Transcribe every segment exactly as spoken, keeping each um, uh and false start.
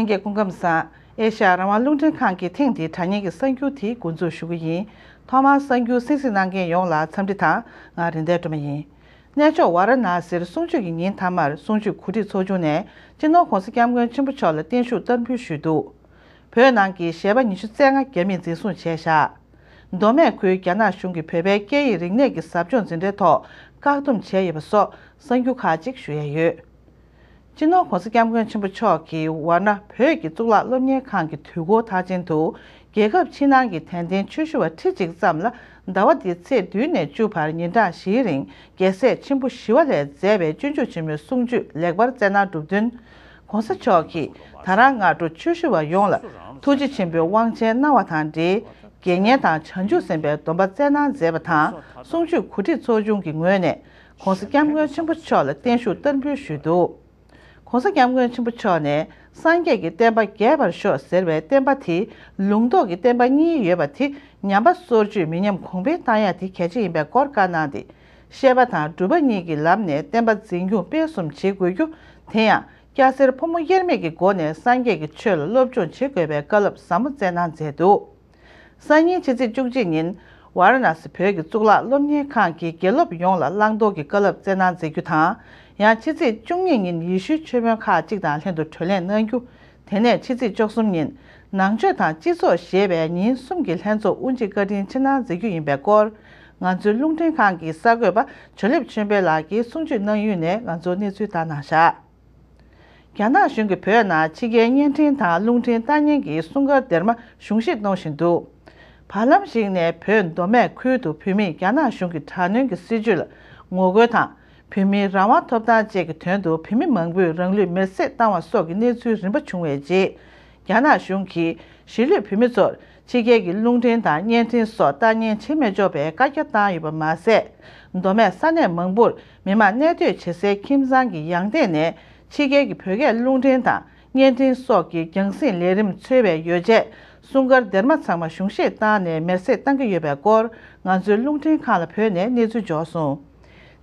ལྷན་རྒྱས་སྐུ་ཁམས་བཟང་། ཨེ་ཤ་ཡ་རང་དབང་རླུང་འཕྲིན་ཁང་གིས་ཐེངས་འདིའི་དྲ་བརྙན་གྱི་གསར་འགྱུར་དེ་འགོ་འཛུགས་ཞུ་གི་ཡིན། ཐོག་མར་གསར་འགྱུར་གསན་གཟིགས་གནང་མཁན་ཡོངས་ལ་འཚམས་འདྲི་དང་། ང་རེད་མདའ་སྒྲོལ་མ་ཡིན། གནས་མཆོག་ཝཱ་ར་ཎཱ་སིར་གསུང་ཆོས་ཀྱི་ཉིན་མཐའ་མར་གསུང་ཆོས་གོ་སྒྲིག་ཚོགས་ཆུང་ནས་སྤྱི་ནོར་༧གོང་ས་༧སྐྱབས་མགོན་ཆེན་པོ་མཆོག་ལ་བརྟན་བཞུགས་བསྟར་འབུལ་ཞུས་འདུག་བོད་ནང་གི་གཞས་པ་ཉི་ཤུ་རྩ་ལྔ་རྒྱ་མིས་འཛིན་བཟུང་བྱས་བཞག་མདོ་སྨད་ཁུལ་རྒྱ་ནག་གཞུང་གིས་བོད་པའི་སྐད་ཡིག་རིག་གནས་ཀྱི་ཟབ་སྦྱོང་འཛིན་གྲྭའི་ཐོག་བཀག་སྡོམ་བྱས་ཡོད་པ་སོགས་གསར་འགྱུར་ཁག་ཅིག་ཞུ་ཡས་ཡོད། སྤྱི་ནོར་༧གོང་ས་༧སྐྱབས་མགོན་ཆེན་པོ་མཆོག་གིས་ཝཱ་ར་ཎ་བོད་ཀྱི་གཙུག་ལག་སློབ་གཉེར་ཁང་གི་དུས་འཁོར་མཐར་ཕྱིན་དུ། རྒྱལ་ཁབ་ཕྱི་ནང་གི་དད་ལྡན་ཆོས་ཞུ་བ་ཁྲི་གཅིག་ཙམ་ལ་ཟླ་བ་འདིའི་ཚེས་བདུན་ནས་བཅུ་བར་ཉིན་གྲངས་བཞིའི་རིང་རྒྱལ་སྲས་ཆེན་པོ་ཞི་བ་ལྷས་མཛད་པའི་སྤྱོད་འཇུག་ཆེན་མོའི་གསུང་ཆོས་ལེགས་པར་སྩལ་གནང་གྲུབ་བསྟུན། ༸གོང་ས་མཆོག་གིས་ད་རང་སྔ་དྲོ་ཆོས་ཞུ་བ་ཡོངས་ལ་ཐུགས་རྗེ་ཆེན་པོའི་དབང་ཆེན་གནང་བ་དང་འབྲེལ། དགེ་བསྙེན་དང་བྱང་ཆུབ་སེམས་དཔའི་སྡོམ་པ་སྩལ་གནང་མཛད་པ་དང་། གསུང་ཆོས་གོ་སྒྲིག་ཚོགས་ཆུང་གི་ངོས་ནས་༸གོང་ས་༸སྐྱབས་མགོན་ཆེན་པོ་མཆོག་ལ་བརྟན་བཞུགས་བསྟར་འབུལ་ཞུས་འདུག ༸གོང་ས་༸སྐྱབས་མགོན་ཆེན་པོ་མཆོག་ནས་སངས་རྒྱས་ཀྱི་བསྟན་པ་རྒྱས་པར་ཤོག་ཟེར་བའི་བསྟན་པ་དེ་ལུང་རྟོགས་ཀྱི་བསྟན་པ་གཉིས་ཡོད་པ་དེ་ཉམས་པ་སོར་ཆུད་མི་ཉམས་གོང་འཕེལ་བཏང་ཡ་དེ་གལ་ཆེ་ཡིན་པའི་སྐོར་བཀའ་གནང་སྟེ། བཤད་པ་དང་སྒྲུབ་པ་གཉིས་ཀྱི་ལམ་ནས་བསྟན་པ་འཛིན་སྐྱོང་སྤེལ་གསུམ་བྱེད་དགོས་རྒྱུ། དེ་ཡང་སྐྱ་སེར་ཕོ་མོ་དབྱེར་མེད་ཀྱི་སྒོ་ནས་སངས་རྒྱས་ཀྱི་ཆོས་ལ་སློབ་སྦྱོང་བྱེད་དགོས་པའི་བཀའ་སློབ་ཟབ་མོ་སྩལ་གནང་མཛད་འདུག་སང་ཉིན་ཕྱི་ཚེས་བཅུ་གཅིག་ཉིན་ཝཱ་ར་ཎཱ་སི་བོད་ཀྱི་གཙུག་ལག་སློབ་གཉེར་ཁང་གི་དགེ་སློབ་ཡོངས་ལ་བླང་དོར་གྱི་བཀའ་སློབ་སྩལ་གནང་མཛད་རྒྱུ་དང་། ཡང་ཕྱི་ཚེས་བཅུ་གཉིས་ཉིན་ཡེ་ཤུའི་ཆོས་དཔོན་ཁག་ཅིག་དང་ལྷན་དུ་བགྲོ་གླེང་གནང་རྒྱུ། དེ་ནས་ཕྱི་ཚེས་བཅུ་གསུམ་ཉིན་ནང་ཆོས་དང་སྤྱི་ཚོགས་ཞེས་པའི་ཉིན་གསུམ་གྱི་ལྷན་ཚོགས་དབུ་འབྱེད་བཀའ་དྲིན་ཆེ་གནང་མཛད་རྒྱུ་ཡིན་པའི་སྐོར། ང་ཚོའི་རླུང་འཕྲིན་ཁང་གི་གསར་འགོད་པ་ཇོ་ལེབ་ཆོས་འཕེལ་ལགས་ཀྱིས་གསུང་ཆོས་གནང་ཡུལ་ནས་ང་ཚོར་གནས་ཚུལ་བཏང་གནང་བཞག་རྒྱ་ནག་གཞུང་གིས་བོད་ནང་ཕྱི་རྒྱལ་བརྙན་འཕྲིན་དང་རླུང་འཕྲིན་ལྟ་མཁན་གྱི་སྲུང་སྐར་སྡེར་མ་གཞུང་བཞེས་གནང་བཞིན་འདུག་བར་ལམ་ཞིག་ནས་བོད་མདོ་སྨད་ཁུལ་དུ་བོད་མིས་རྒྱ་ནག་གཞུང་གི་དྲག་གནོན་གྱི་སྲིད་བྱུས་ལ་ངོ་རྒོལ་དང་། བོད་མིའི་རང་དབང་ཐོབ་ཐང་བཅས་ཀྱི་དོན་དུ་བོད་མི་མང་པོས་རང་ལུས་མེར་སྲེག་བཏང་བ་སོགས་ཀྱི་གནས་ཚུལ་རིམ་པ་བྱུང་བའི་རྗེས། རྒྱ་ནག་གཞུང་གིས་གཞིས་ལུས་བོད་མི་ཚོར་ཕྱི་རྒྱལ་གྱི་རླུང་འཕྲིན་དང་བརྙན་འཕྲིན་སོགས་ལྟ་ཉན་བྱེད་མི་ཆོག་པའི་བཀའ་རྒྱ་བཏང་ཡོད་པ་མ་ཟད། མདོ་སྨད་ས་གནས་མང་པོར་མི་མང་གནས་སྡོད་བྱེད་སའི་ཁྱིམ་ཚང་གི་ཡང་སྟེང་ནས་ཕྱི་རྒྱལ་གྱི་བོད་སྐད་རླུང་འཕྲིན་དང་བརྙན་འཕྲིན་སོགས་ཀྱི་རྒྱང་སྲིང་ལས་རིམ་འཚོལ་བའི་ཡོ་བྱད་སྲུང་སྐར་སྡེར་མ་ཚང་མ་གཞུང་བཞེས་བཏང་ནས་མེར་སྲེག་བཏང་གི་ཡོད་པའི་སྐོར་ང་ཚོའི་རླུང་འཕྲིན་ཁང་ལ་བོད་ནས་གནས་ཚུལ་འབྱོར་སོང་།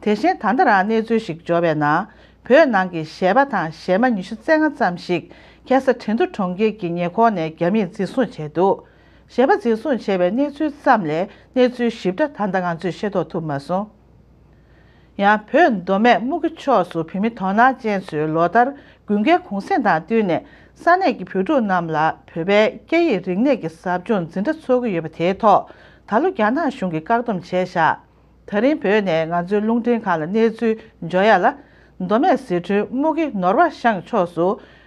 དེ་བཞིན་ད་ལྟ་རང་གནས་ཚུལ་ཞིག་འབྱོར་བའི་ནང་། བོད་ནང་གི་གཞས་པ་དང་གཞས་མ་ཉི་ཤུ་རྩ་ལྔ་ཙམ་ཞིག་ཁ་སང་ཁྲེང་ཏུ་གྲོང་ཁྱེར་གྱི་ཉེ་འཁོར་ནས་རྒྱ་མིས་འཛིན་བཟུང་བྱས་འདུག་གཞས་པ་འཛིན་བཟུང་བྱས་པའི་གནས་ཚུལ་ཙམ་ལས་གནས་ཚུལ་ཞིབ་ཕྲ་ད་ལྟ་ང་ཚོས་ཤེས་རྟོགས་ཐུབ་མ་སོང་། ཡང་བོད་མདོ་སྨད་སྨུག་ཁྱུ་ཕྱོགས་སུ་བོད་མི་དོ་སྣང་ཅན་ཚོས་ལོ་ལྟར་དགུན་ཁའི་གུང་གསེང་དང་བསྟུན་ནས་ས་གནས་ཀྱི་བོད་ཕྲུག་རྣམས་ལ་བོད་པའི་སྐད་ཡིག་རིག་གནས་ཀྱི་ཟབ་སྦྱོང་འཛིན་གྲྭ་འཚོགས་ཀྱི་ཡོད་པ་དེའི་ཐོག་ད་ལོ་རྒྱ་ནག་གཞུང་གིས་བཀག་སྡོམ་བྱས་བཞག་ད་རིང་བོད་ནས་ང་ཚོའི་རླུང་འཕྲིན་ཁང་ལ་གནས་ཚུལ་འབྱོར་ཡ་ལ། མདོ་སྨད་ཟི་ཁྲོན་སྨུག་གི་ནོར་བ་ཤང་ཕྱོགས་སུ་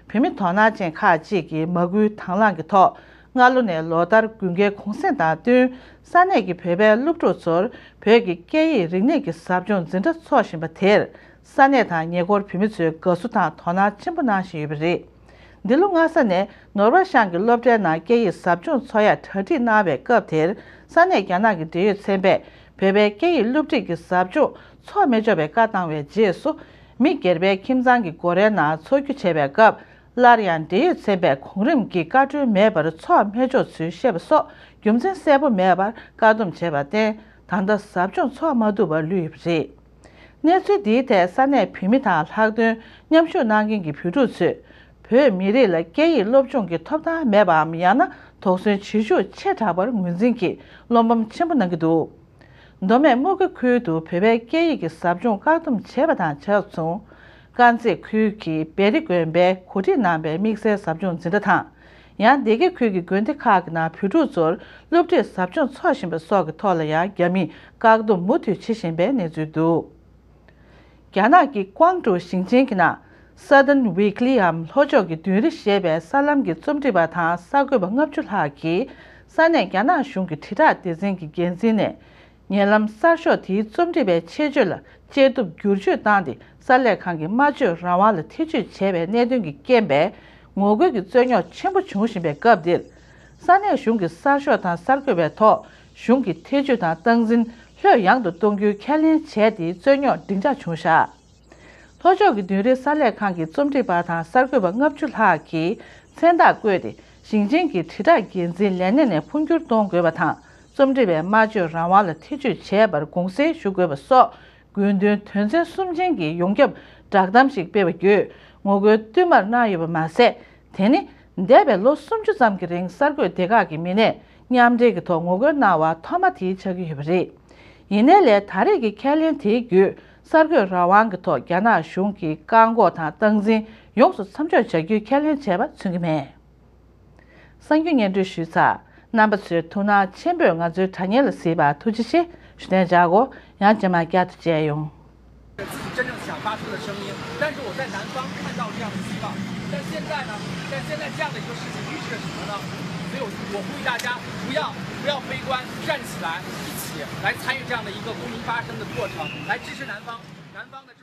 བོད་མི་དོ་སྣང་ཅན་ཁག་ཅིག་གིས་མ་སྐུལ་དང་བླངས་ཀྱི་ཐོག་སྔ་ལོ་ནས་ལོ་ལྟར་དགུན་ཁའི་གུང་གསེང་དང་བསྟུན་ས་གནས་ཀྱི་བོད་པའི་སློབ་ཕྲུག་ཚོར་བོད་ཀྱི་སྐད་ཡིག་རིག་གནས་ཀྱི་ཟབ་སྦྱོང་འཛིན་གྲྭ་འཚོགས་བཞིན་པ་དེར་ས་གནས་དང་ཉེ་འཁོར་བོད་མི་ཚོས་དགའ་བསུ་དང་དོ་སྣང་ཆེན་པོ་གནང་བཞིན་ཡོད་པ་རེད། འདི་ལོ་སྔ་ས་ནས་ནོར་བ་ཤང་གི་སློབ་གྲྭའི་ནང་སྐད་ཡིག་ཟབ་སྦྱོང་འཚོགས་ཡ་གྲ་སྒྲིག་གནང་བའི་སྐབས་དེར་ས་གནས་རྒྱ་ནག་གི་འབྲེལ་ཡོད་ཚན་པས་བོད་པའི་སྐད་ཡིག་སློབ་ཁྲིད་ཀྱི་ཟབ་སྦྱོང་འཚོགས་མི་ཆོག་པའི་བཀའ་བཏང་བའི་རྗེས་སུ། མི་སྒེར་པའི་ཁྱིམ་ཚང་གི་སྒོ་རའི་ནང་འཚོགས་རྒྱུ་བྱས་པའི་སྐབས་སླར་ཡང་འབྲེལ་ཡོད་ཚན་པས་གོང་རིམ་གྱི་བཀའ་འཁྲོལ་མེད་པར་འཚོགས་མི་ཆོག་ཚུལ་བཤད་པ་སོགས་རྒྱུ་མཚན་གསལ་པོ་མེད་པར་བཀག་སྡོམ་བྱས་པར་བརྟེན་ད་ལྟ་ཟབ་སྦྱོང་འཚོགས་མ་ཐུབ་པར་ལུས་ཡོད་པ་རེད། གནས་ཚུལ་འདིའི་ཐད་ས་གནས་བོད་མི་དང་ལྷག་དོན་མཉམ་ཞུགས་གནང་མཁན་གྱི་བོད་ཕྲུག་ཚོས། བོད་མི་རིགས་ལ་སྐད་ཡིག་སློབ་སྦྱོང་གི་ཐོབ་ཐང་མེད་པའམ་ཡང་ན་དོགས་ཟོན་བྱེད་ཤུགས་ཆེ་དྲགས་པར་ངོས་འཛིན་གྱིས་བློ་ཕམ་ཆེན་པོ་གནང་གི་འདུག་མདོ་སྨད་སྨུག་ཁྱུ་ཁུལ་དུ་བོད་པའི་སྐད་ཡིག་གི་ཟབ་སྦྱོང་བཀག་སྡོམ་བྱས་པ་དང་ཆབས་མཚུངས། དཀར་མཛེས་ཁུལ་གྱི་བེ་རི་དགོན་པས་གོ་སྒྲིག་གནང་པའི་དམིགས་བསལ་ཟབ་སྦྱོང་འཛིན་གྲྭ་དང་། ཡང་སྡེ་དགེ་ཁུལ་གྱི་དགོན་སྡེ་ཁག་གི་ནང་བོད་ཕྲུག་ཚོར་སློབ་ཁྲིད་ཟབ་སྦྱོང་འཚོགས་བཞིན་པ་སོགས་ཀྱི་ཐོག་ལ་ཡང་རྒྱ་མིས་བཀག་སྡོམ་མུ་མཐུད་བྱེད་བཞིན་པའི་གནས་ཚུལ་འདུག་རྒྱ་ནག་གི་ཀོང་ཀྲོའུ་ཞིང་ཆེན་གྱི་ནང་Southern Weekly འམ་ལྷོ་ཕྱོགས་ཀྱི་བདུན་རེ་ཞེས་པའི་གསར་ལམ་གྱི་རྩོམ་སྒྲིག་པ་དང་གསར་འགོད་པ་ལྔ་བཅུ་ལྷག་གིས་ས་གནས་རྒྱ་ནག་གཞུང་གི་དྲིལ་བསྒྲགས་སྡེ་ཚན་གྱི་འགན་འཛིན་ནས། ཉེ་ལམ་གསར་ཤོག་དེའི་རྩོམ་སྒྲིག་པའི་ཆེད་སྤྱོད་ལ་དཔྱད་བསྡུར་བསྒྱུར་བཅོས་བཏང་སྟེ་གསར་ལས་ཁང་གི་སྨྲ་བརྗོད་རང་དབང་ལ་ཐེ་བྱུས་བྱས་པའི་གནད་དོན་གྱི་རྐྱེན་པས་ངོ་རྒོལ་གྱི་རྩོད་རྙོག་ཆེན་པོ་བྱུང་བཞིན་པའི་སྐབས་འདིར། ས་གནས་གཞུང་གི་གསར་ཤོག་དང་གསར་འགོད་པའི་ཐོག་གཞུང་གི་ཐེ་བྱུས་དང་སྟངས་འཛིན་ལྷོད་ཡངས་དུ་གཏོང་རྒྱུའི་ཁས་ལེན་བྱས་ཏེ་རྩོད་རྙོག་འབྲིང་དྲགས་བྱུང་བཞག་ལྷོ་ཕྱོགས་ཀྱི་བདུན་རེའི་གསར་ལས་ཁང་གི་རྩོམ་སྒྲིག་པ་དང་གསར་འགོད་པ་ལྔ་བཅུ་ལྷག་གིས་མཚན་རྟགས་བཀོད་དེ་ཞིང་ཆེན་གྱི་དྲིལ་བསྒྲགས་འགན་འཛིན་ལས་སྣེ་ནས་འཕོ་འགྱུར་གཏོང་དགོས་པ་དང་། རྩོམ་སྒྲིག་པའི་སྨྲ་བརྗོད་རང་དབང་ལ་ཐེ་བྱུས་བྱས་པར་དགོངས་སེལ་ཞུ་དགོས་པ་སོགས་དགོས་འདུན་དོན་ཚན་གསུམ་ཅན་གྱི་ཡོངས་ཁྱབ་བསྒྲགས་གཏམ་ཞིག་སྤེལ་བ་བརྒྱུད་ངོ་རྒོལ་བསྟུད་མར་གནང་ཡོད་པ་མ་ཟད། དེ་ནི་ འདས་པའི་ལོ་སུམ་ཅུ་ཙམ་གྱི་རིང་གསར་འགོད་སྡེ་ཁག་གི་མི་སྣས་མཉམ་འབྲེལ་གྱི་ཐོག་ངོ་རྒོལ་གནང་བ་ཐོག་མ་དེ་ཆགས་ཀྱི་ཡོད་པ་རེད། ཡིན་ནའི་ལས་ད་རེས་ཀྱི་ཁས་ལེན་དེའི་བརྒྱུད་གསར་འགོད་རང་དབང་གི་ཐོག་རྒྱ་ནག་གཞུང་གི་བཀག་འགོག་དང་སྟངས་འཛིན་ཡོངས་སུ་མཚམས་འཇོག་བྱ་རྒྱུའི་ཁས་ལེན་བྱས་པ་མཚོན་གྱི་མེད། གསར་འགྱུར་སྙན་སྒྲོན་ཞུས་ཚར། རྣམ་པ་ཚོས་ཐུགས་སྣང་ཆེན་པོས་ང་ཚོའི་དྲ་བརྙན་ལ་གཟིགས་པར་ཐུགས་རྗེ་ཆེ་ཞུ་གཏན་འཇགས་སྒོ་ཡང་རྗེས་མ་བསྐྱར་དུ་མཇལ་ཡོང་། 自己真正想发出的声音，但是我在南方看到这样的希望，但现在呢，在现在这样的一个事情预示着什么呢？所以我我呼吁大家不要不要悲观，站起来，一起来参与这样的一个公民发声的过程，来支持南方，南方的。